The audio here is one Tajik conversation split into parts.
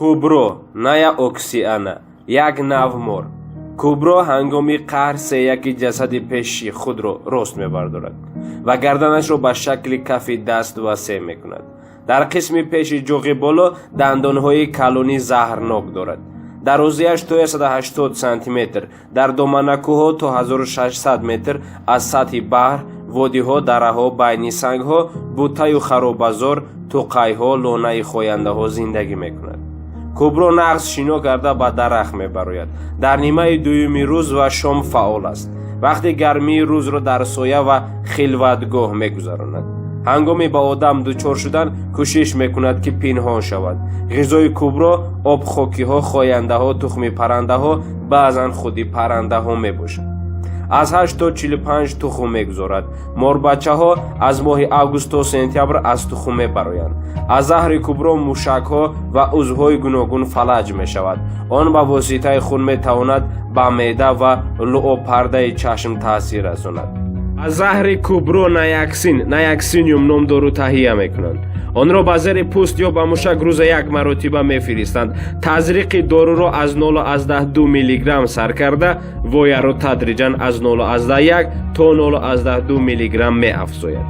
Кубро, Naja oxiana, як нав мор. Кубро ҳангоми қаҳр сеяки ҷасади пеши худро рост мебардорад ва гарданашро ба шакли кафи даст васеъ мекунад. Дар қисми пеши ҷоғи боло дандонҳои калони заҳрнок дорад. Дарозиаш то 180 сантиметр. Дар доманакӯҳҳо то 1600 метр аз сатҳи баҳр, водиҳо, дараҳо, байни сангҳо, буттаю харобазор, туқайҳо, лонаи хояндаҳо зиндагӣ мекунад. Кубро нағз шино карда ба дарахт мебарояд. Дар нимаи дуюми рӯз ва шом фаъол аст. Вақти гармии рӯзро дар соя ва хилватгоҳ мегузаронад. Ҳангоми ба одам дучор шудан кӯшиш мекунад, ки пинҳон шавад. Ғизои кубро обхокиҳо, хояндаҳо, тухми паррандаҳо, баъзан худи паррандаҳо мебошад. Аз 8 то 45 тухм мегузорад. Морбачаҳо аз моҳи август то сентябр аз тухм мебароянд. Аз заҳри кубро мушакҳо ва узвҳои гуногун фалаҷ мешавад. Он ба воситаи хун метавонад ба меъда ва луобпардаи чашм таъсир расонад. Аз заҳри кубро наяксин, наяксиниум ном дору таҳия мекунанд. Онро ба зери пӯст ё ба мушак рӯза як маротиба мефиристанд. Тазриқи доруро аз 0,2 миллиграмм сар карда, вояро тадриҷан аз 0,1 то 0,2 миллиграмм меафзояд.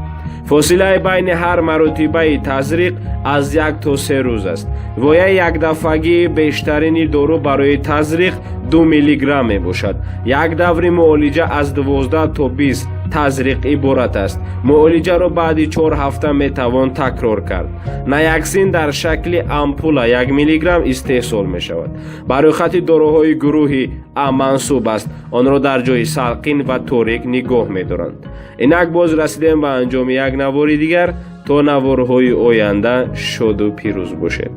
Фосилаи байни ҳар маротибаи тазриқ аз 1 то 3 рӯз аст. Вояи якдафъагии бештарини дору барои тазриқ 2 миллиграмм мебошад. Як даври муолиҷа аз 12 то 20 тазриқ иборат аст. Муолиҷаро баъди 4 ҳафта метавон такрор кард. Наяксин дар шакли ампула 1 миллиграмм истеҳсол мешавад. Ба рӯйхати доруҳои гурӯҳи А мансуб аст. Онро дар ҷои салқин ва торик нигоҳ медоранд. Инак, боз расидем ба анҷоми як навори дигар. То наворҳои оянда шоду пирӯз бошед.